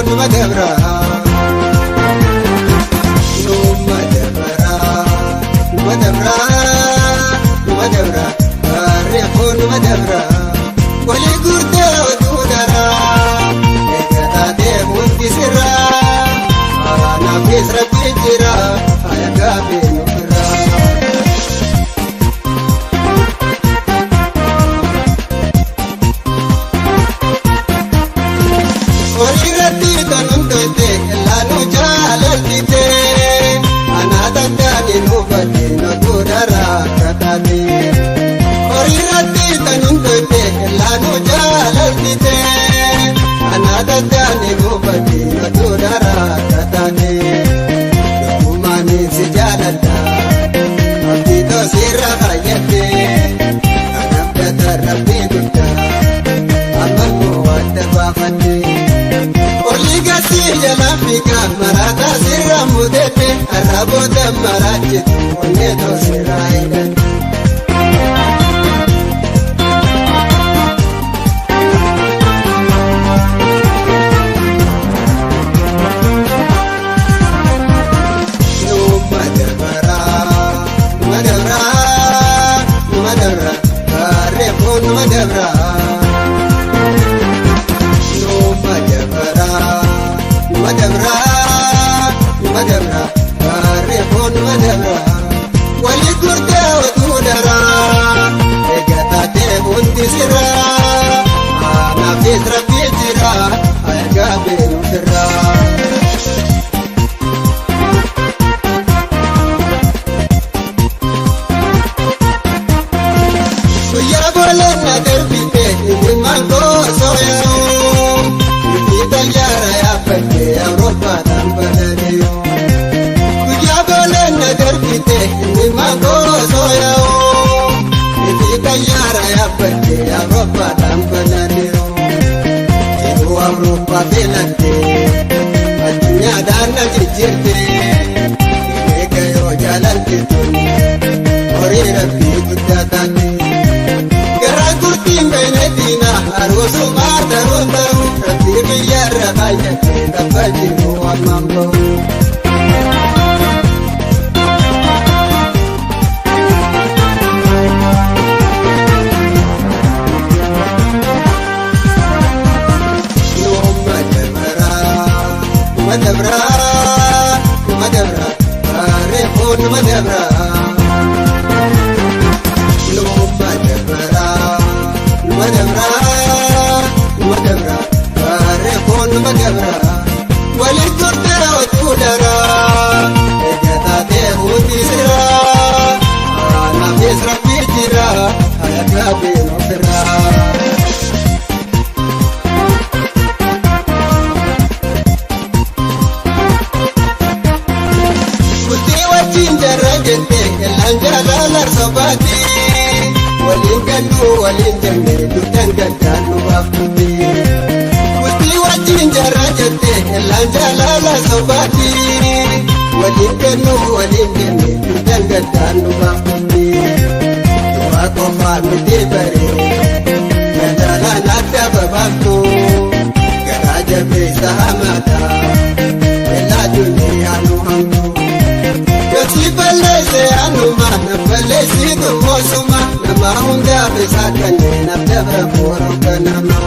Numa dabra, numa dabra, numa dabra, numa dabra, barreeffoo numa dabra. Walii gurtee oduu daraa, eega taatee hundi sirraa, anaafis rabbi jira, hayagaa beenu irraa. Horii kan hundote laanu jaalaltite anaata daani hubate notu daraa kataate. Horii kan hundote laanu jaalaltite anaata daani hubate notu daraa kataate. Dhugumaan si jaaladha abdii toosirra fayyadde kanaaf gata rabbii guddaa amma immoo adda baafadde. Olii jala fiigaa maraataa sirra mudate arraboota maraachitu onnee toosirraa hidhate. Numa dabraa, numa dabraa, numa dabraa, barreeffoo numa dabraa. Numa dabraa, numa dabraa, numa dabraa, barreeffoo numa dabraa. Walii gurtee oduu daraa, eega taatee hundi sirraa, anaafis rabbi jira, hayagaa beenu firraa. Guyyaa booleen na darbite ilmaan koo yaa'u. Itti xayyaara yaabbadde Awurooppaadhaan balali'u. Guyyaa booleen na darbite ilmaan koo yaa'u. Itti xayyaara yaabbadde Awurooppaadhaan balali'u. Jiruu Awurooppaa filatte addunyaadhaan na jijjiirte. Eega yoo jaalalti tun horii rabbii guddaa taate. Garaan gurtiin beeyneetiina aruusumaa taruun ta'u rabbii biyyarra kaayyate tabba jiru ammaan ba'u. Numa dabraa, numa dabraa, numa dabraa, barreeffoo numa dabraa. Numa dabraa, numa dabraa, numa dabraa, barreeffoo numa dabraa. Walii gurtee oduu daraa, eega taatee hundi sirraa, anaafis rabbi jira, hayagaa beenu firraa. Bultii wajjin jarra jette ellaan jaalala sobaati. Waliin galluu waliin jenne dugdaan gaddaan nu baaftutti. Bultii wajjin jarra jette ellaan jaalala sobaati. Waliin galluu waliin jenne dugdaan gaddaan nu baaftutti. Du'a qofaa miti baree jaalaan adda babaaftu. Garaa jabeessa hamaadha elaa duniyaa nu hamtu. Yosi balleesse anuma na balleessitu moosuma nama hundaaf isaa kanneen abdabra booroo ganama.